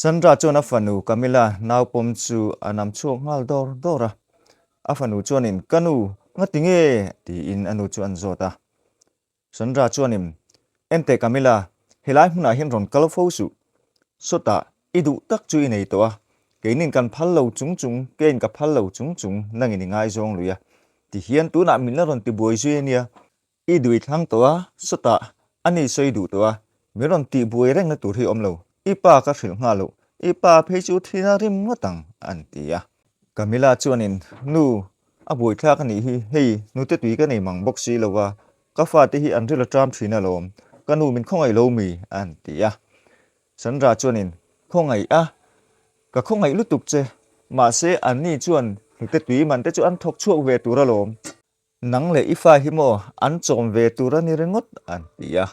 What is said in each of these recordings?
Sandra chuan a fanu Camilla nau pawm chu a nam chhuak nghal dawr dawr a. A fanu chuanin, Ka nu, ngati nge? tiin a nu chu an zawt a. Sandra chuanin, Enteh Camilla, helai hmunah hian rawn kal fo suh. Sawtah, i duh tak chu i nei tawh a. Keinin kan phal lo chung chung, keiin ka phal lo chung chung nangin i ngaizawng lui a. Tihian tunah min la rawn tibuai zui a nia. I dui thlang tawh a, sawtah a ni sawi duh tawh a, min rawn tih buai rengna tur hi awm lo, i pa ka hrilh nghal loh, i pa phei chu thina rim ngawt ang, an ti a. Camilla chuanin, Nu, a buaithlak a nih hi, hei, nute tui ka nei mang bawk si lo va, ka fate hi an ril a ṭam ṭhin alawm, ka nu min khawngaih lo mi, an ti a. Sandra chuanin, Khawngaih a, ka khawngaih lutuk che, mahse anni chuan nute tui man te chu an thawk chhuak ve tur alawm, Nang leh i fa hi maw an chawm ve tur a ni ringawt an ti a.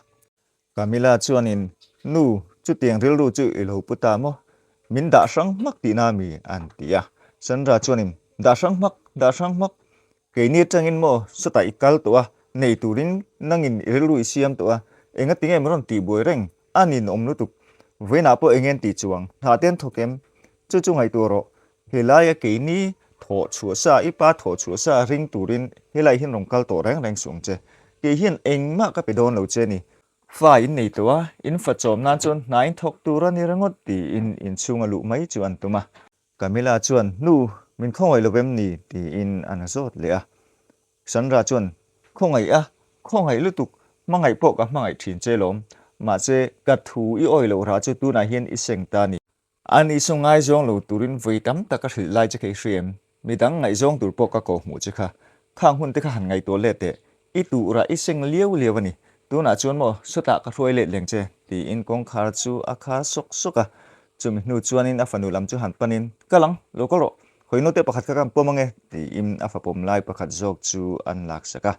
Camilla chuanin, Nu, chutiang rilru chu i lo pu ta maw? Min dah hrang hmak tihna mi? an ti a. Sandra chuanin, Dah hrang hmak, dah hrang hmak. Keini atangin maw sawtah i kal tawh a, nei turin nangin i rilru i siam tawh a, engati nge min rawn tihbuai reng? A ninawm lutuk. Vawiinah pawh enge an tih chuang? Hna te an thawk em? Chu chu ngaihtuah rawh. Helaia keini thawh chhuah sa, i pa thawh chhuah sa ring turin helai hian rawn kal tawh reng reng suh ang che. Kei hian engmah ka pe dawn lo che ni. Fa in nei tawh a, in fa chawm nan chuan hna in thawk tur a ni ringawt tiin inchhunga luh mai chu an tum a. Camilla chuan, Nu, min khawngaih lo em ni? tiin an zawt leh a. Sandra chuan, Khawngaih a, khawngaih lutuk, hmangaih pawh ka hmangaih thin che lawm. Mahse, ka thu i awi loh rah chu tunah hian i seng ta ni. A ni chu ngaizawng lo turin vawi tam tak a hrilh lai che kha i hria em? Midang ngaihzawng tur pawh ka ko hmuh che kha. Khang hun te kha han ngaihtuah let teh. I tuhrah i seng liau liau a ni. Tunah chuan maw sawtah ka hruai let leng che, tiin kawngkhar chu a khar sawk sawk a. Chumi hnu chuanin a fanu lam chu han panin, Kal ang, lo kal rawh. Hawi naute pakhat kha kan pawm ange, tiin a fa pawm lai pakhat zawk chu an laksak a.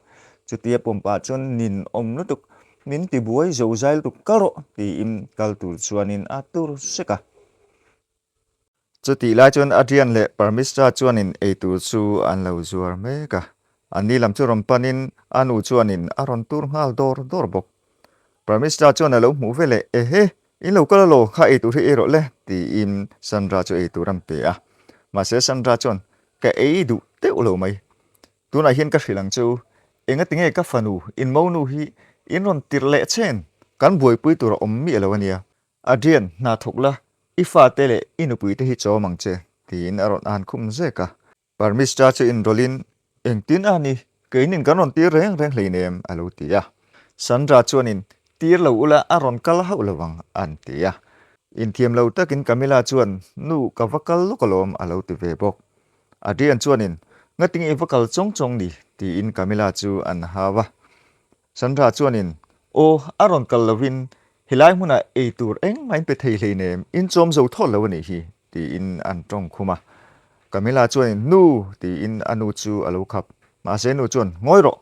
Chutia pawm pah chuan nin awm lutuk Min ti buai zo zai lutuk kal rawh tiin kal tur chuanin a tur sek a. Chutih lai chuan Adrian leh Parmistra chuanin eitur chu an lo zuar mek a. Anni lam chu rawn panin a nu chuanin a rawn tur nghal dawr dawr bawk. Parmistra chuan a lo hmuh veleh, Ehe, in lo kal alaw, kha eitur hi ei rawh le tiin Sandra chu eitur an pe a. Mahse Sandra chuan, Ka ei duh teuh lo mai, Tunah hian ka hrilh ang che u, engati nge ka fanu in monu hi in rawn tirh leh chen? Kan buaipui tur a awm miah lo a nia. Adrian, hna thawk la, i fate leh i nupui te hi chawm ang che, tiin a rawn an khum zek a. Parmistra chu inrawlhin, Engtin a ni, keinin kan rawn tir reng reng hleinem, a lo ti a. Sandra chuanin, Tir lo ula a rawn kal hauh lo ang, an ti a. Inthiam lo takin Camilla chuan, Nu, ka va kal lawk alawm, a lo ti ve bawk. Adrian chuanin, Ngatinge i va kal chawng chawng ni? tiin Camilla chu an hau a. Sandra chuanin, Aw, a rawn kal lovin helai hmunah ei tur engmah in pe thei hleinem, in chawm zo thawt lo a nih hi, tiin an tawng khum a. Camilla chuanin, Nu! tiin a nu chu a lo khap. Mahse nu chuan, Ngawi rawh!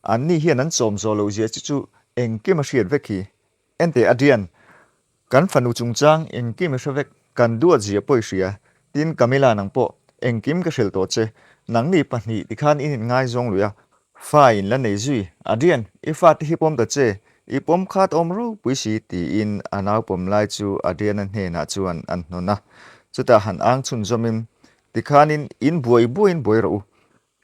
Anni hian an chawm zawh loh zia chu chu engkim a hriat vek hi. Enteh Adrian, kan fanu chungchang engkim i hre vek, kan duat zia pawh i hria, tin Camilla nang pawh engkim ka hrilh tawh che, nangni pahnih tikhan in inngaizawng lui a, fa in la nei zui, Adrian, i fate hi pawm ta che, i pawm khat awm ropui si tiin a nau pawm lai chu Adriana hnenah chuan an hnawn a, chutah han ang chhunzawmin tikhanin in buai buaiin buai rawh u,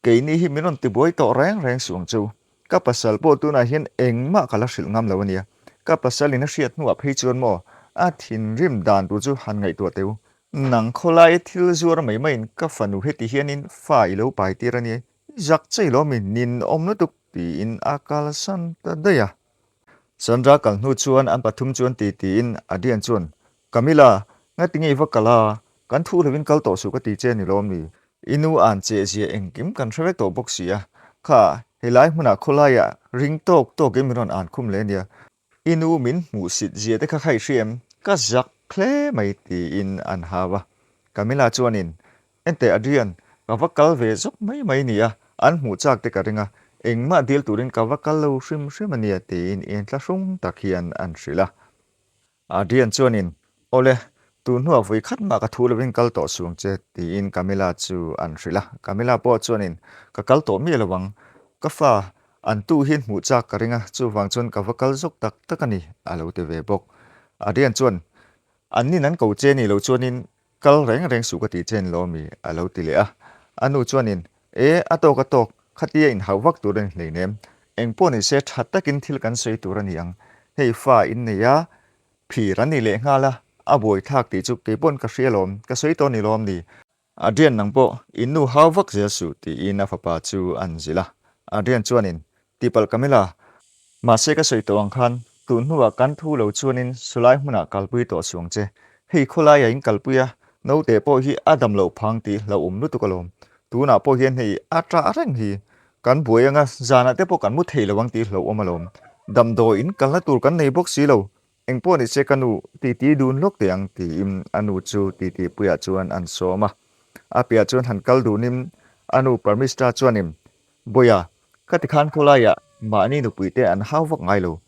Keini hi min rawn tibuai tawh reng reng suh ang chu. Ka pasal pawh tunah hian engmah ka la hrilh ngam lo a nia. Ka pasal in a hriat hnuah phei chuan maw a thinrim dan tur chu han ngaihtuah teh u. Nang khawlaia thil zuar mai maiin ka fanu heti hianin fa i lo pai tir a nia, i zak chei lo mi ninawm lutuk tiin a kalsan ta daih a. Sandra kal hnu chuan an pathum chuan ti tiin Adrian chuan, Camilla, ngatinge i va kal a? Kan thu lovin kal tawh suh ka ti che ni lawm ni? I nu an che zia engkim kan hre vek tawh bawk si a. Kha, helai hmunah khawlaiah ring tawk tawkin min rawn an khum leh nia. I nu min hmuh sit zia te kha kha i hria em? Ka zak hle mai tiin an hau a. Camilla chuanin, Enteh Adrian, ka va kal ve zawk mai mai nia, an hmuh chak te ka ring a, engmah dil turin ka va kal lo hrim hrim a nia tiin inthlahrung tak hian an hrilh a. Adrian chuanin, Awle, tun hnuah vui khat mah ka thu lovin kal tawh suang che, tiin Camilla chu an hrilh a. Camilla pawh chuanin, Ka kal tawh miah lo ang, ka fa an tu hian hmuh chak ka ring a, chuvang chuan ka va kal zawk tak tak a ni, a lo ti ve bawk. Adrian chuan. An nin an ko che ni lo chuanin kal reng reng suh ka tih che ni lo ami? a lo ti leh a. A nu chuanin, E, a tawk a tawk, khatia inhauh vak tur a ni hleinem. Eng pawh ni se tha takin thil kan sawi tur a ni ang. Hei fa in nei a, phir an ni lehnghal a, a buaithlak tih chu kei pawn ka hria lawm, ka sawi tawh ni lawm ni? Adrian nang pawh in nu hau vak zel suh tiin a fapa chu an zilh a. Adrian chuanin, Tihpalh Camilla, mahse ka sawi tawh ang khan tun hnuah kan thu lo chuanin sulai hmunah kalpui tawh suh ang che. Hei khawlaiah in kalpui a, naute pawh hi a dam loh phang tih hlauhawm lutuk alawm. Tunah pawh hian hei a ṭah reng hi. Kan buai anga zanah te pawh kan mu thei lo ang tih hlauhawm alawm. Damdawi in kalna tur kan nei bawk si lo. Eng pawh ni se ka nu titi dun lawk teh ang tiin a nu chu titi puiah chuan an sawm a. A piah chuan han kal dunin a nu Parmista chuanin, Bawiha, ka ti khan khawlaiah mahni nupui te an hau vak ngai lo.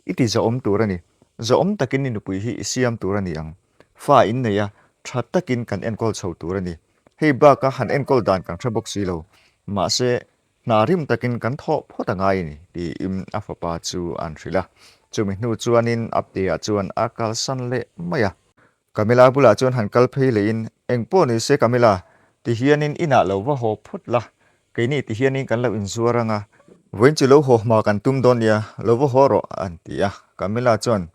I ti zahawm tur a ni. Zahawm takin i nupui hi i siam tur a ni ang. Fa in nei a, tha takin kan enkawl chho tur a ni. Hei baka han enkawl dan kan hre bawk si lo. Mahse, Hna rim takin kan thawh phawt a ngai a ni, tiin a fapa chu an hrilh a. Chumi hnu chuanin Apte-ah chuan a kalsan leh mai a. Camilla bulah chuan han kal phei lehin, Eng pawh ni se Camilla, ti hianin inah lo va haw phawt la, keini ti hianin kan lo inzuar ang a. Vawiin chu lo haw hma kan tum dawn nia, lo va haw rawh, an ti a. Camilla chuan,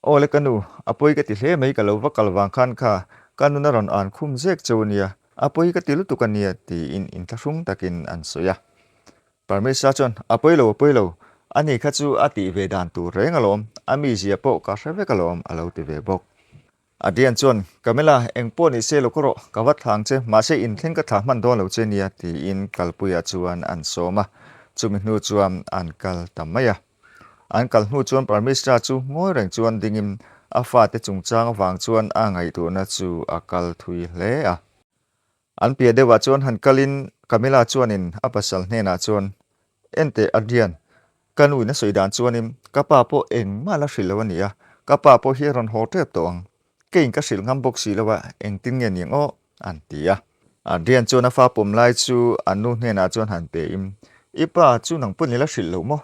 Aw le ka nu, a pawi ka ti hle mai ka lo va kal vang khan kha ka nun a rawn an khum zek cheu ania, a pawi ka ti lutuk ania tiin inthlahrung takin an sawi a. Parmesha chuan a pawi lo a pawi lo, ani kha chu a tih ve dan tur reng alawm, a mizia pawh ka hre vek alawm a lo ti ve bawk. Adrian chuan, Camilla, eng pawh ni se lo ka rawh, ka va thlang che, mahse inthleng ka thlah hman dawn lo che nia tiin kalpuiah chuan an sawm a, chumi hnu chuan an kal ta mai a. An kal hnu chuan Parmestra chu ngawi reng chuan dingin a fate chungchang avang chuan a ngaihtuahna chu a kal thui hle a. An piah deuhah chuan han kalin Camilla chuanin a pasal hnenah chuan, Enteh Adrian, ka nuin a sawi dan chuanin ka pa pawh engmah la hrilh lo a ni a, ka pa pawh hi a rawn haw tep tawh ang. Keiin ka hrilh ngam bawk si lo a, engtin nge niang aw? an ti a. Adrian chuan a fa pawm lai chu a nu hnenah chuan han pe in, I pa chu nang pawn i la hrilh lo maw?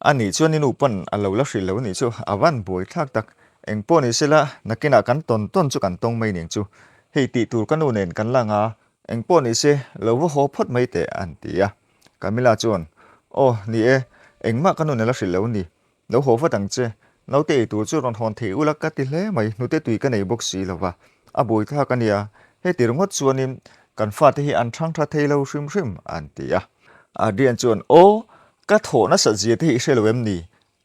A nih chuan i nu pawn a lo la hrilh lo nih chu, a van buai thlak tak. Eng pawh ni sela, nakinah kan tawn tawn chu kan tawng mai ning chu. Hei tih tur ka nu nen kan la nga, eng pawh ni se, lo va haw phawt mai teh, an ti a. Camilla chuan, Aw, ni e, engmah ka nu nen la hrilh lo ni. Lo haw vat ang che, naute ei tur chu rawn hawn thei ula ka ti hle mai, hnute tui ka nei bawk si lo va, a buaithlak a nia, heti ringawt chuanin kan fate hi an thang tha thei lo hrim hrim, an ti a. Adrian chuan, Aw, ka thawh nasat zia te hi i hre lo em ni?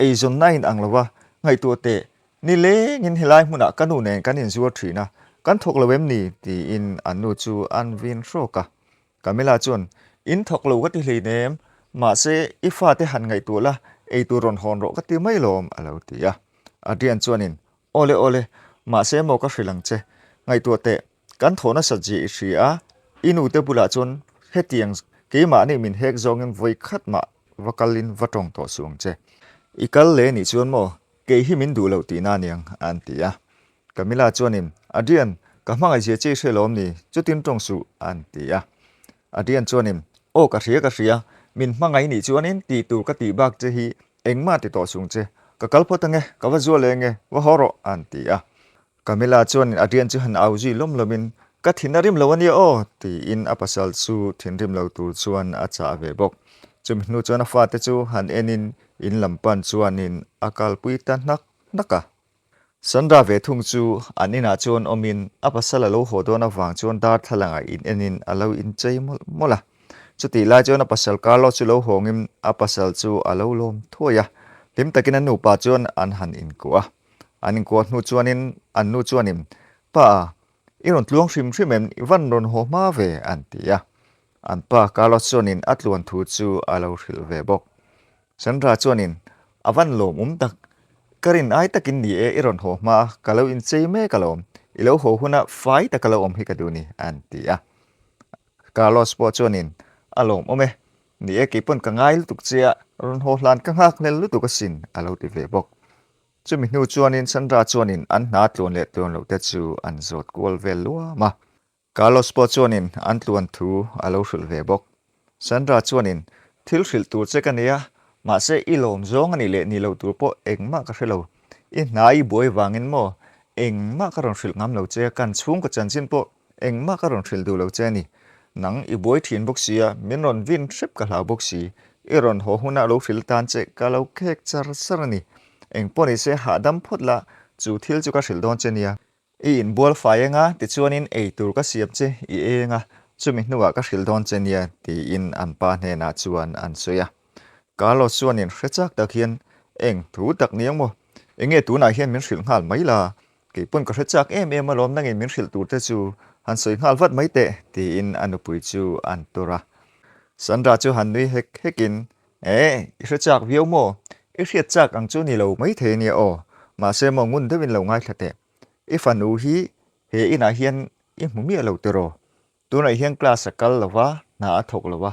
Eizawnna a inang lo va, ngaihtuah teh, nilengin helai hmunah ka nu nen kan inzuar thin a, kan thawk lo em ni? tiin an nu chu an vin hrawk a. Camilla chuan, In thawk lo ka ti hleinem, mahse i fate han ngaihtuah la, eitur rawn hawn rawh ka ti mai lawm, a lo ti a. Adrian chuanin, Awle awle, mahse maw ka hrilh ang che, ngaihtuah teh, kan thawh nasat zia i hria a, i nute bulah chuan hetiang keimahni min hek zawngin vawi khat mah va kalin va tawng tawh suh ang che. I kal leh nih chuan maw, kei hi min duh loh tihna aniang, an ti a. Camilla chuanin, Adrian, ka hmangaihzia che i hre lawm ni? Chutin tawng suh, an ti a. Adrian chuanin, Aw ka hria ka hria, min hmangaih nih chuanin tih tur ka tih bak che hi engmah ti tawh sung che. Ka kal phawt ange, ka va zual eng e, va haw rawh, an ti a. Camilla chuanin Adrian chu han au zui lawm lawmin, Ka thin a rim lo ania aw, tiin a pasal chu thinrim lo tur chuan a chah ve bawk. Chumi hnu chuan a fate chu han enin in lam pan chuanin a kalpui ta hnak hnak a. Sandra ve thung chu an inah chuan awmin a pasal a lo haw dawn avang chuan darthlalangah in enin a lo inchei mawlh mawlh a. Chutih lai chuan a pasal Carlos chu lo hawngin a pasal chu a lo lawm thuai a. Hlim takin an nupa chuan an han inkuah a. An inkuah hnu chuanin an nu chuanin, Pa a, i rawn tluang hrim hrim em? I van rawn haw hma ve, an ti a. An pa Carlos chuanin a tluan thu chu a lo hrilh ve bawk. Sandra chuanin, A van lawmawm tak, ka rin ai takin ni e, i rawn haw hma a, ka lo inchei mek alawm, i lo haw huna fai taka lo awm hi ka duh ni, an ti a. Carlos pawh chuanin, A lawmawm e, ni e, keipawn ka ngai lutuk che a, rawn haw hlan ka nghak hlel lutuk asin, a lo ti ve bawk. Chumi hnu chuanin Sandra chuanin an hna tluan leh tluan loh te chu an zawt kual vel luam a. Carlos pawh chuanin an tluan thu a lo hrilh ve bawk. Sandra chuanin, Thil hrilh tur che ka nei a, mahse i lawm zawng a nih leh nih loh tur pawh engmah ka hre lo. I hna i buai vangin maw? Engmah ka rawn hrilh ngam lo che a, kan chhungkaw chanchin pawh engmah ka rawn hrilh duh lo che a ni. Nang i buai thin bawk si a, min rawn vin hrep ka hlau bawk si. I rawn haw huna lo hrilh tan che ka lo khek char char a ni. Engpawh ni se hahdam phawt la, chu thil chu ka hrilh dawn che nia. I inbual fai eng a, tichuanin ei tur ka siam che i eng a, chumi hnuah ka hrilh dawn che nia, tiin an pa hnenah chuan an sawi a. Carlos chuan in hre chak tak hian, Eng thu tak ni ang maw? Enge tunah hian min hrilh nghal mai la? Kei pawn ka hre chak em em alawm nangin min hrilh tur te chu han sawi nghal vat mai teh, tiin a nupui chu an tur a. Sandra chu han nui hek hekin, Eh, i hre chak viau maw? I hriat chak ang chu ni lo maithei ania aw. Mahse maw ngun deuhin lo ngaithla teh. I fanu hi he inah hian i hmu miah lo tiraw? Tunah hian class a kal lo va, hna a thawk lo va.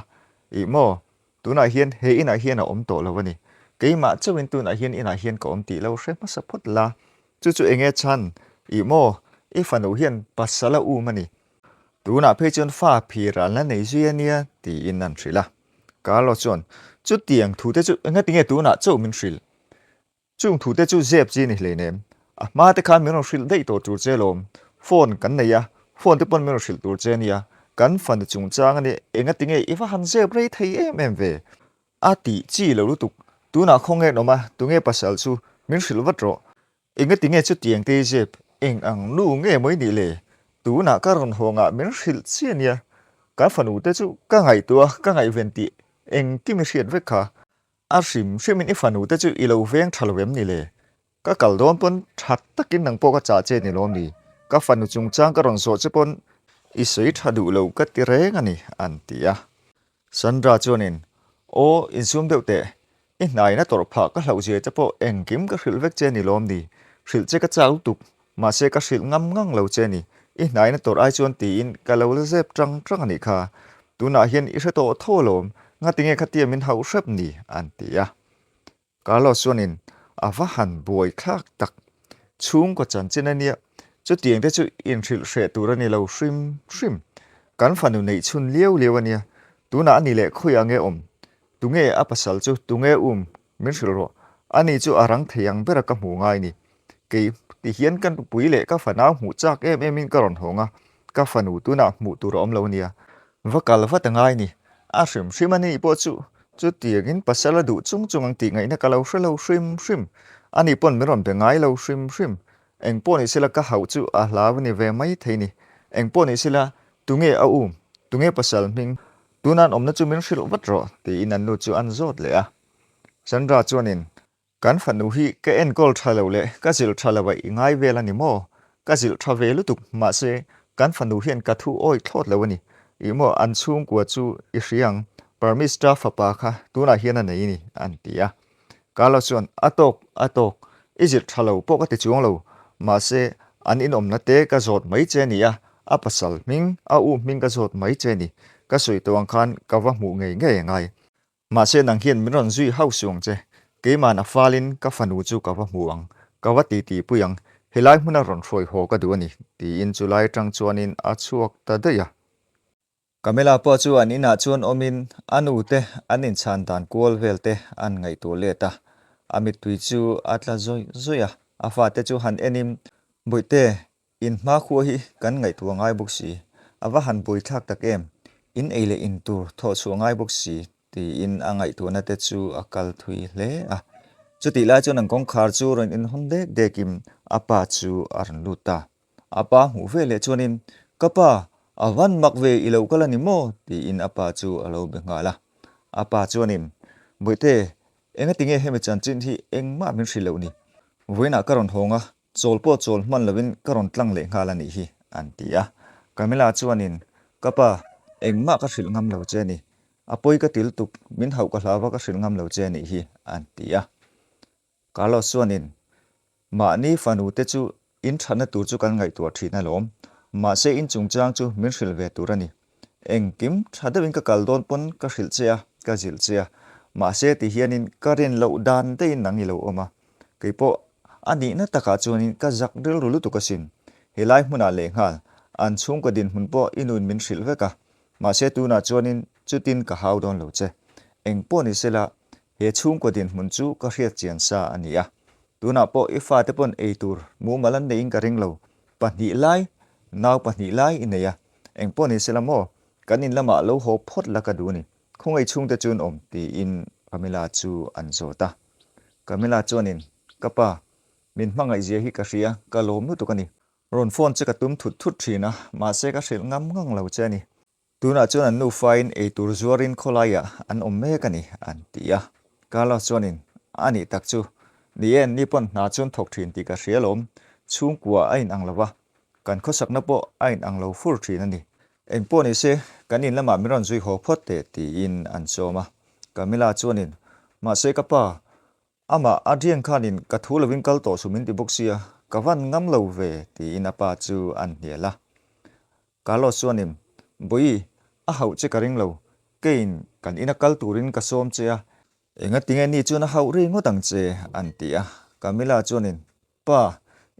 Ih maw? Tunah hian he inah hian a awm tawh lo a ni. Keimah chauhin tunah hian inah hian ka awm tih lo hre hmasa phawt la. Chu chu enge chhan? Ih maw? I fanu hian pasal a um a ni. Tunah phei chuan fa phir an la nei zui a nia tiin an hrilh a. Carlo chuan, Chutiang thute chu engatinge tunah chauh min hrilh? Chung thute chu zep chi ni hleinem. A hma te khan min rawn hrilh daih tawh tur che lawm. Phone kan nei a, phone te pawn min rawn hrilh tur che nia. Kan fanu chungchang a nia, engatinge i va han zep rei thei em em ve? A tih chi lo lutuk. Tunah khawnge an awm a, tunge pasal chu min hrilh vat rawh. Engatinge chutiang te i zep? Eng ang nu nge maw i nih le? Tunah ka rawn hawngah min hrilh chi a nia. Ka fanu te chu ka ngaihtuah a, ka ngaihven tih engkim i hriat vek kha. A hrim hrimin i fanu te chu i lo veng tha lo em ni le? Ka kal dawn pawn tha takin nang pawh ka chah che ni lawm ni? Ka fanu chungchang ka rawn zawh che pawn i sawi tha duh lo ka ti reng a ni, an ti a. Sandra chuanin, Aw, insum deuh teh. I hnaina tawrh phah ka hlauh zia che pawh engkim ka hrilh vek che ni lawm ni? Hrilh che ka chak lutuk, mahse ka hrilh ngam ngang lo che ni. I hnaina tawrh ai chuan tiin ka lo la zep tang tang a nih kha. Tunah hian i hre tawh tho alawm, ngatinge khatia min hauh hrep ni? an ti a. Carlos chuanin a va han buai thlak tak. Chhungkaw chanchin a nia, chutiang te chu inhrilh hreh tur a ni lo hrim hrim. Kan fanu neih chhun liau liau a nia, tunah a ni leh khawiah nge awm? Tunge a pasal chu tunge um? Min hrilh rawh. Ani chu a rang thei ang bera ka hmuh ngai ni. Kei ti hian ka nupui leh ka fanau hmuh chak em emin ka rawn hawng a, ka fanu tunah hmuh tur a awm lo nia. Va kal vat a ngai ni. A hrim hrim a ni pawh chu chutiangin pasal a duh chung chung ang tih ngaihna ka lo hre lo hrim hrim. Ani pawn min rawn be ngai lo hrim hrim. Eng pawh ni sela ka hauh chu a hlau a ni ve mai thei ni. Eng pawh ni sela tunge a um? Tunge pasal hming? Tuna an awmna chu min hrilh vat rawh tiin an nu chu an zawt leh a. Sandra chuanin Kan fanu hi ka enkawl tha lo leh ka zilh tha lo a i ngai vel a ni maw? Ka zilh tha ve lutuk, mahse kan fanu hian ka thu awi thlawt lo a ni. Ih maw an chhungkua chu i hria ang, Parmista fapa kha tunah hian a nei a ni, an ti a. Carlos chuan, A tawk, a tawk, i zilh tha lo pawh ka ti chuang lo, mahse an inawmna te ka zawt mai che a ni a, a pasal hming, a u hming ka zawt mai che a ni. Ka sawi tawh ang khan ka va hmuh ngei ngei a ngai. Mahse nang hian min rawn zui hauh suh ang che, keima'n a falin ka fanu chu ka va hmu ang, ka va titi pui ang, helai hmuna rawn hruai haw ka duh a ni, tiin chulai atang chuanin a chhuak ta daih a. Camilla pawh chu an inah chuan awmin a nu te an inchhan dan kual vel te an ngaihtuah let a, a mittui chu a tla zawih zawih a, a fate chu han enin, Bawihte, In hmakhua hi kan ngaihtuah ngai bawk si, a va han buaithlak tak em, in ei leh in tur thawh chhuah ngai bawk si, tiin a ngaihtuahna te chu a kal thui hle a. Chutih lai chuan an kawngkhar chu rawn inhawn dek dekin a pa chu a rawn lut ta. A pa hmuh ve leh chuanin, Ka pa, a van mak ve i lo kal a ni maw? tiin a pa chu a lo be nghal a. A pa chuanin, Bawihte, engatinge hemi chanchin hi engmah min hrilh loh ni? Vawiinah ka rawn hawng a, Chawl pawh chawl hman lovin ka rawn tlang leh nghal a nih hi, an ti a. Camilla chuanin, Ka pa, engmah ka hrilh ngam lo che a ni. A pawi ka til tuk, min hauh ka hlau va ka hrilh ngam lo che a nih hi, an ti a. Carlos chuanin, Mahni fanu te chu in thatna tur chu kan ngaihtuah thin alawm. Mahse in chungchang chu min hrilh ve tur a ni. Engkim tha deuhin ka kal dawn pawn ka hrilh che a, ka zilh che a. Mahse ti hianin ka rin loh dan daihin nang i lo awm a. Keipawh a nihna takah chuanin ka zak rilru lutuk asin. Helai hmunah lehnghal an chhungkaw dinhmun pawh i nuin min hrilh vek a. Mahse tunah chuanin chutin ka hau dawn lo che. Engpawh ni sela he chhungkaw dinhmun chu ka hriat chian sa a ni a. Tunah pawh i fate pawn ei tur mumal an neiin ka ring lo. Pahnih lai, nau pahnih lai i nei a. Engpawh ni sela maw, kan in lamah lo haw phawt la ka duh a ni. Khawngaih chhungte chu an awm, tiin Camilla chu an zawt a. Camilla chuanin, Ka pa, min hmangaihzia hi ka hria, ka lawm lutuk a ni. Rawn phone che ka tum thut thut thin a, mahse ka hrilh ngam ngang lo che a ni. Tunah chuan an nufain eitur zuarin khawlaiah an awm mek a ni, an ti a. Carlos chuanin, A nih tak chu. Ni e, ni pawn hna chuan thawk thin tih ka hria alawm. Chhungkua a inang lo va, kan khawsakna pawh a inang lo fur thin a ni. Engpawh ni se, kan in lamah min rawn zui haw phawt teh, tiin an sawm a. Camilla chuanin, Mahse ka pa, amah Adrian khanin ka thu lovin kal tawh suh min ti bawk sia, ka van ngam lo ve, tiin a pa chu an hnial a. Carlos chuanin, Bawi, a hauh che ka ring lo. Keiin kan ina kal turin ka sawm che a. Engatinge ni chuan a hauh ri ngawt ang che, an ti a. Camilla chuanin, Pa,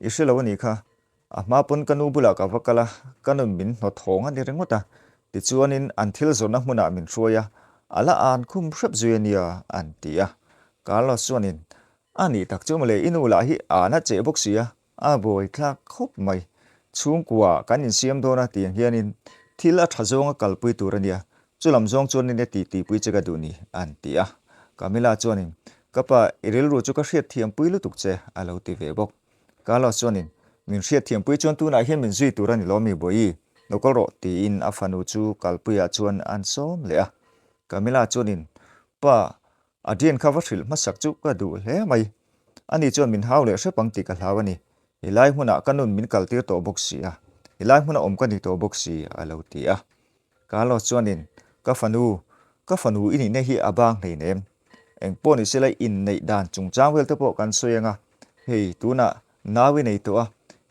i hre lo a nih kha. A hma pawn ka nu bulah ka va kal a, ka nun min hnawt hawng a ni ringawt a. Tichuanin an thil zawrhna hmunah min hruai a, a la an khum hrep zui a nia, an ti a. Carlos chuanin, A nih tak chu mawle, i nu lah hi an a cheh bawk si a, A buai thlak khawp mai. Chhungkua kan insiam dawn a tiang hianin thil a tha zawnga kalpui tur a nia, chulam zawng chuanin e tih tihpui che ka duh ni, an ti a. Camilla chuanin, Ka pa, i rilru chu ka hriatthiampui lutuk che, a lo ti ve bawk. Carlos chuanin, Min hriatthiampui chuan tunah hian min zui tur a ni lo mi Bawihi, lo kal rawh, tiin a fanu chu kalpuiah chuan an sawm leh a. Camilla chuanin, Pa, Adrian kha va hrilh hmasak chu ka duh hle mai. Ani chuan min hau leh hrep ang tih ka hlau a ni. Helai hmunah ka nun min kaltir tawh bawk si a, helai hmuna awm ka ni tawh bawk si, a lo ti a. Carlos chuanin, Ka fanu, ka fanu i nihna hi a bang hleinem. Engpawh ni sela inneih dan chungchang vel te pawh kan sawi ang a, hei tunah nau i nei tawh a,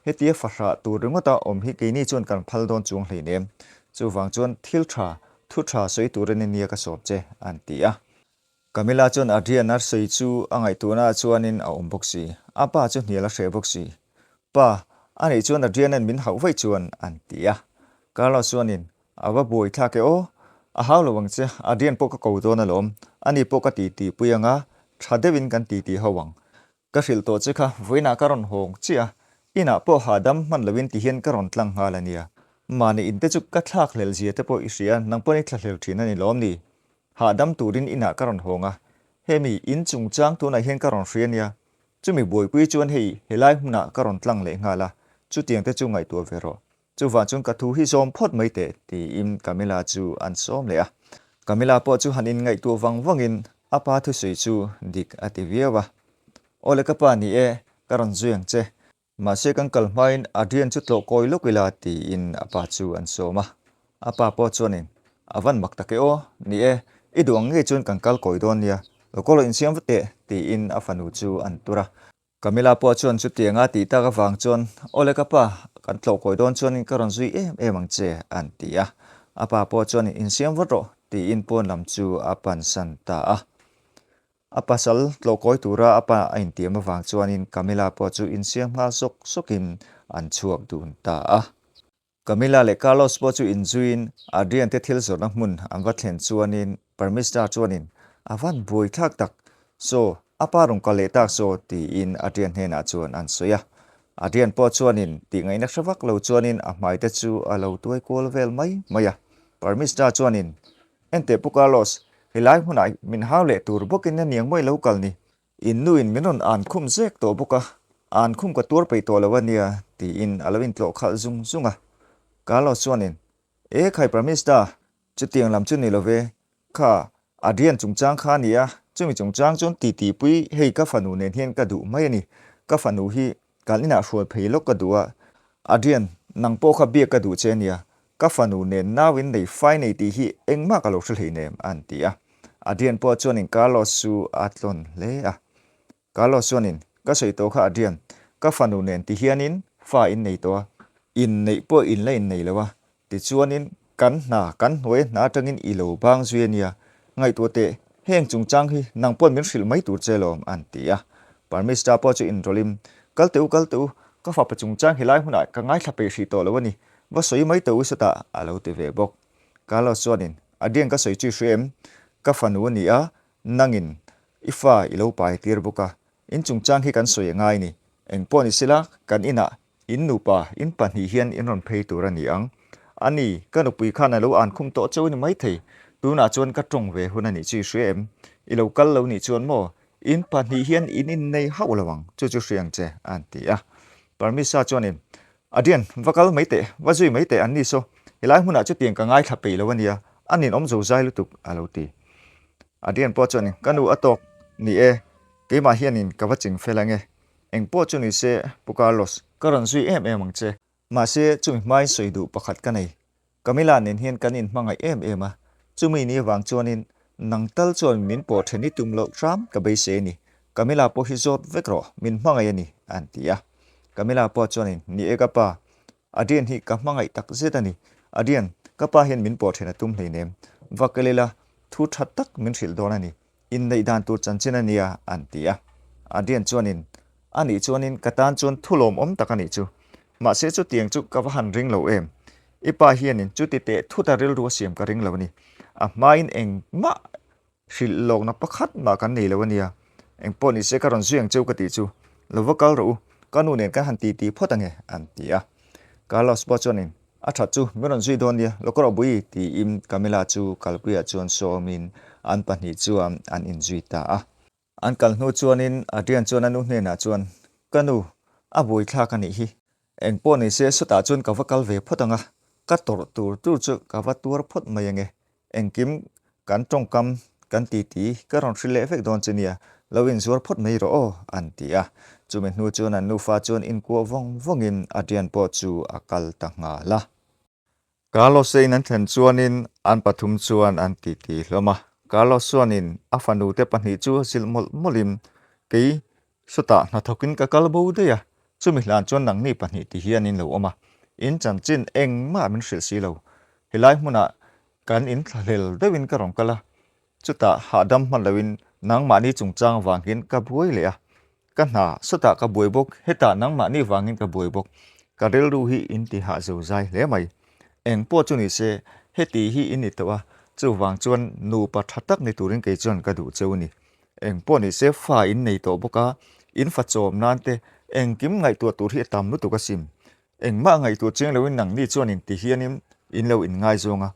hetia fahrah tur ringawta awm hi keini chuan kan phal dawn chuang hleinem. Chuvang chuan thil tha, thu tha sawi turin ania ka sawm che, an ti a. Camilla chuan Adrian a sawi chu a ngaihtuahna ah chuanin a awm bawk si. A pa chu hnial a hreh bawk si. Pa, a nih chuan Adrian-a'n min hauh vaih chuan an ti a. Carlos chuanin, A va buai thlak e aw. A hau lo ang che, Adrian pawh ka ko dawn alawm. Ani pawh ka titi pui ang a, tha deuhin kan titi ho ang. Ka hrilh tawh che kha, vawiinah ka rawn hawng chiah a, inah pawh hahdam hman loin tihian ka rawn tlang nghal a nia. Mahni inte chu ka thlak hlel zia te pawh i hria, nang pawn i thlahlel thin a ni lawm ni? Hahdam turin inah ka rawn hawng a, hemi in chungchang tunah hian ka rawn hria nia, chumi buaipui chuan hei helai hmunah ka rawn tlang leh nghal a, chutiang te chu ngaihtuah ve rawh. Chuvang chuan ka thu hi zawm phawt mai teh, tiin Camilla chu an sawm leh a. Camilla pawh chu han inngaihtuah vang vangin a pa thusawi chu dik a ti viau a. Awle ka pa ni e, ka rawn zui ang che. Mahse kan kal hmain Adrian chu tlawh kawi lawk ila tiin a pa chu an sawm a. A pa pawh chuanin, A van mak tak e aw, ni e, i duh ang ngei chuan kan kal kawi dawn nia, lo kaw lo insiam vat teh, tiin a fanu chu an tur a. Camilla pawh chuan chutianga tih tak avang chuan, Awle ka pa, kan tlawh kawi dawn chuanin ka rawn zui em em ang che, an ti a. A pa pawh chuanin, Insiam vat rawh, tiin pawn lam chu a pansan ta a. A pasal tlawhkawi tura a pa a intiam avang chuanin Camilla pawh chu insiam nghal sawk sawkin an chhuak dun ta a. Camilla leh Carlos pawh chu inzuiin Adrian te thil zawrhna hmun an va thlen chuanin Parmista chuanin a van buai thlak tak, Saw, a pa rawn kal leh tak saw tiin Adrian hnenah chuan an sawi a. Adrian pawh chuanin tihngaihna hre vak lo chuanin a hmai te chu a lo tuai kual vel mai mai a. Parmista chuanin Enteh Pu Carlos, helai hmunah min hau leh tur bawkin a niang mawi lo kal ni. In nu in min rawn an khum zek tawh bawk a, an khum ka tuar peih tawh lo a nia, tiin a lo intlawh khalh zung zung a. Carlos chuanin, E khai Pramista, chutiang lam chu ni lo ve, kha Adrian chungchang kha a ni a, chumi chungchang chuan titi pui hei ka fanu nen hian ka duh mai a ni, ka fanu hi Kan inah hruai phei lawk ka duh a, Adrian, nang pawh kha biak ka duh che ania, ka fanu nen nau in nei fai nei tih hi engmah ka lo hre hleinem, an ti a. Adrian pawh chuanin Carlos chu a tlawn hle a. Carlos chuanin, Ka sawi tawh kha Adrian, ka fanu nen ti hianin fa in nei tawh a, inneih pawh in la innei lo a, Tichuanin, kan hna, kan hnuai hna atangin i lo bang zui a nia. Ngaihtuah teh, heng chungchang hi nang paw'n min hrilh mai tur che lawm, an ti a. Parmista pawh chu inrawlhin, Kal teh u, kal teh u, ka fapa chungchang helai hunah ka ngaithla peih hrih tawh lo a ni, va sawi mai teh u sawtah, a lo ti ve bawk. Carlos chuanin, Adrian ka sawi chu i hria em? Ka fanu a ni a, nangin i fa i lo pai tir bawk a. In chungchang hi kan sawi a ngai ni. Eng pawh ni sela, kan inah in nupa, in pahnih hian in rawn phei tur a ni ang. A ni, ka nupui khan a lo an khum tawh cheu a ni maithei. Tunah chuan ka tawng ve hun a nih chu i hria em? I lo kal lo nih chuan maw? In pahnih hian in innei hauh lo ang, chu chu hria ang che, a han ti a. Parmisa chuanin, Adrian, va kal mai teh, va zui mai teh an ni saw, helai hmunah chutiang ka ngaithla peih lo a nia, a ninawm zo zai lutuk, a lo ti. Adrian pawh chuanin, Ka nu a tawk, ni e, keimah hianin ka va ching fel ang e, eng pawh chu ni se, Pu Carlos, ka rawn zui em em ang che. Mahse, chumi hmain sawi duh pakhat ka nei. Camilla nen hian kan inhmangaih em em a, chumi ni avang chuanin nang tal chuan min pawh then i tum loh hram ka beisei a ni. Camilla pawh hi zawt vek rawh, min hmangaih a ni, a han ti a. Camilla pawh chuanin, Ni e ka pa, Adrian hi ka hmangaih tak zet a ni. Adrian, ka pa hian min pawh then a tum hleinem. Va kel ila, thu tha tak min hrilh dawn a ni. Inneih dan tur chanchin a nia, an ti a. Adrian chuanin, A nih chuanin ka tan chuan thu lawmawm tak a nih chu. Mahse chutiang chu ka va han ring lo em. I pa hianin chuti teh thuta rilru a siam ka ring lo a ni. A hmain engmah hrilh lawkna pakhat mah kan nei lo a nia. Engpawh nise ka rawn zui ang cheu ka tih chu. Lo va kal rawh u, ka nu nen kan han titi phawt ange, an ti a. Carlos pawh chuanin, A that chu, min rawn zui dawn nia, lo ka rawh bui, tiin Camilla chu kalpuiah chuan sawmin an pahnih chuan an inzui ta a. An kal hnu chuanin Adrian chuan a nu hnenah chuan, Ka nu, a buaithlak a nih hi. Eng pawh ni se sawtah chuan ka va kal ve phawt ang a, ka tawrh tur tur chu ka va tuar phawt mai ange. Engkim kan tawngkam kan titi ka rawn hrilh leh vek dawn che nia, lo inzuar phawt mai rawh aw, an ti a. Chumi hnu chuan an nufa chuan inkuah vawng vawngin Adrian pawh chu a kal ta nghal a. Carlos in an thlen chuanin an pathum chuan an titi hlawm a. Carlos chuanin a fanu te pahnih chu a zilh mawlh mawlhin, Kei, sawtah hnathawkin ka kal bo daih a, chumi hlan chuan nangni pahnih ti hian in lo awm a, in chanchin engmah min hrilh si lo. Helai hmunah kan inthlahlel deuhin ka rawn kal a, chutah hahdam hman loin nangmahni chungchang vangin ka buai leh a. Ka hna, sawtah ka buai bawk, hetah nangmahni vangin ka buai bawk. Ka rilru hi in ti hah zo zai hle mai. Eng pawh chu ni se, heti hi in ni tawh a, chuvang chuan nupa tha tak ni turin kei chuan ka duh cheu a ni. Eng pawh ni se fa in nei tawh bawk a, in fa chawm nan te engkim ngaihtuah tur hi a tam lutuk asin. Engmah ngaihtuah chiang loin nangni chuan in ti hianin in lo inngaizawng a,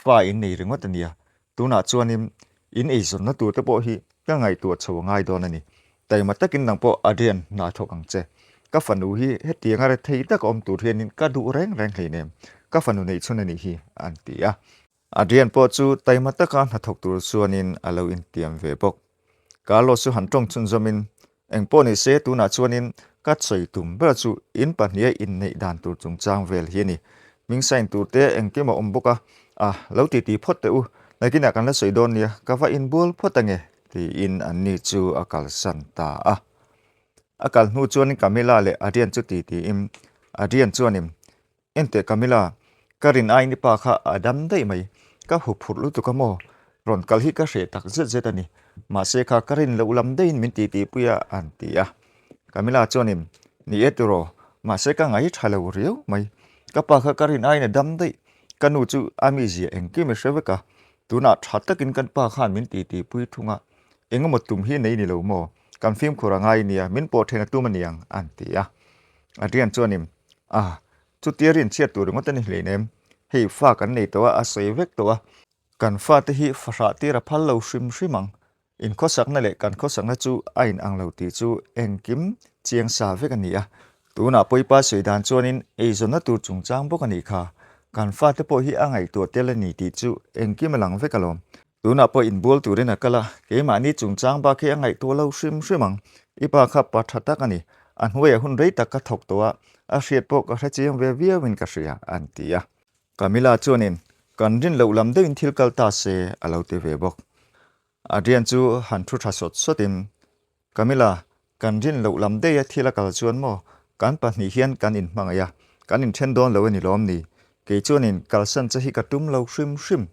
fa in nei ringawt a nia. Tunah chuanin in eizawnna tur te pawh hi ka ngaihtuah chho a ngai dawn a ni. Taima takin nang pawh Adrian hna thawk ang che. Ka fanu hi hetianga rethei taka awm tur hianin ka duh reng reng hleinem. Ka fanu neih chhun a nih hi, an ti a. Adrian pawh chu taima taka hna thawk tur chuanin a lo intiam ve bawk. Carlos chu han tawng chhunzawmin, Eng pawh ni se, tunah chuanin ka sawi tum ber chu in pahniha inneih dan tur chungchang vel hi a ni. Hming sign tur te engkim a awm bawk a, a lo titi phawt teh u, nakinah kan la sawi dawn nia, ka va inbual phawt ange, tiin anni chu a kalsan ta a. A kal hnu chuanin Camilla leh Adrian chu titiin Adrian chuanin, Enteh Camilla, ka rin aiin i pa kha a dam daih mai. Ka hu phurh lutuk a maw? Rawn kal hi ka hreh tak zet zet a ni. Mahse kha ka rin loh lam daihin min titi pui a, an ti a. Camilla chuanin, Ni e tiraw, mahse ka ngai tha lo riau mai. Ka pa kha ka rin aiin a dam daih. Ka nu chu a mizia engkim i hre vek a. Tunah tha takin kan pa khan min titi pui thung a. Engemaw tum hi nei ni lo maw? Kan fimkhur a ngai nia, min pawh then a tum a niang, an ti a. Adrian chuanin, A, chutia rin chhiat tur ringawt a ni hleinem. Hei fa kan nei tawh a, a sawi vek tawh a. Kan fate hi fahrah tir a phal lo hrim hrim ang. In khawsakna leh kan khawsakna chu a in ang lo tih chu engkim chiang sa vek a ni a. Tunah Pawipa sawi dan chuanin eizawnna tur chungchang bawk a nih kha. Kan fate pawh hi a ngaihtuah tel a ni tih chu engkim a lang vek alawm. Tunah pawh inbual turin a kal a, keimahni chungchang bak hi a ngaihtuah lo hrim hrim ang. I pa kha pa tha tak a ni. A hnuaiah hun rei tak ka thawk tawh a, a hriat pawh ka hre chiang ve viauin ka hria, an ti a. Camilla chuanin, Kan rin loh lam deuhin thil kal ta se, a lo ti ve bawk. Adrian chu han thu tha sawt sawtin, Camilla, kan rin loh lam daih a thil a kal chuan maw, kan pahnih hian kan inhmangaih a, kan inthen dawn lo a ni lawm ni? Kei chuanin kalsan che hi ka tum lo hrim hrim.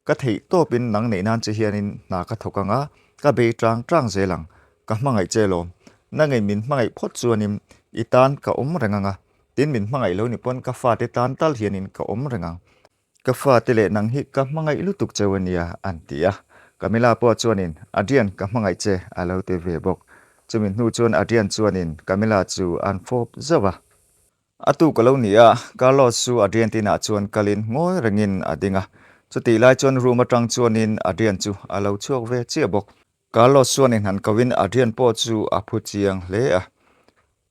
Ka theih tawpin nang neih nan che hianin hna ka thawk ang a, ka bei tang tang zel ang. Ka hmangaih che lawm. Nangin min hmangaih phawt chuanin i tan ka awm reng ang a, tin min hmangaih lo ni pawn ka fate tan tal hianin ka awm reng ang. Ka fate leh nang hi ka hmangaih lutuk cheu a nia, an ti a. Camilla pawh chuanin, Adrian, ka hmangaih che, a lo ti ve bawk. Chumi hnu chuan Adrian chuanin Camilla chu an fawp zauh a. A tuk a lo ni a, Carlos chu Adrian te inah chuan kalin ngawi rengin a ding a. Chutih lai chuan room atang chuanin Adrian chu a lo chhuak ve chiah bawk. Carlos chuanin han koin Adrian pawh chu a phu chiang hle a.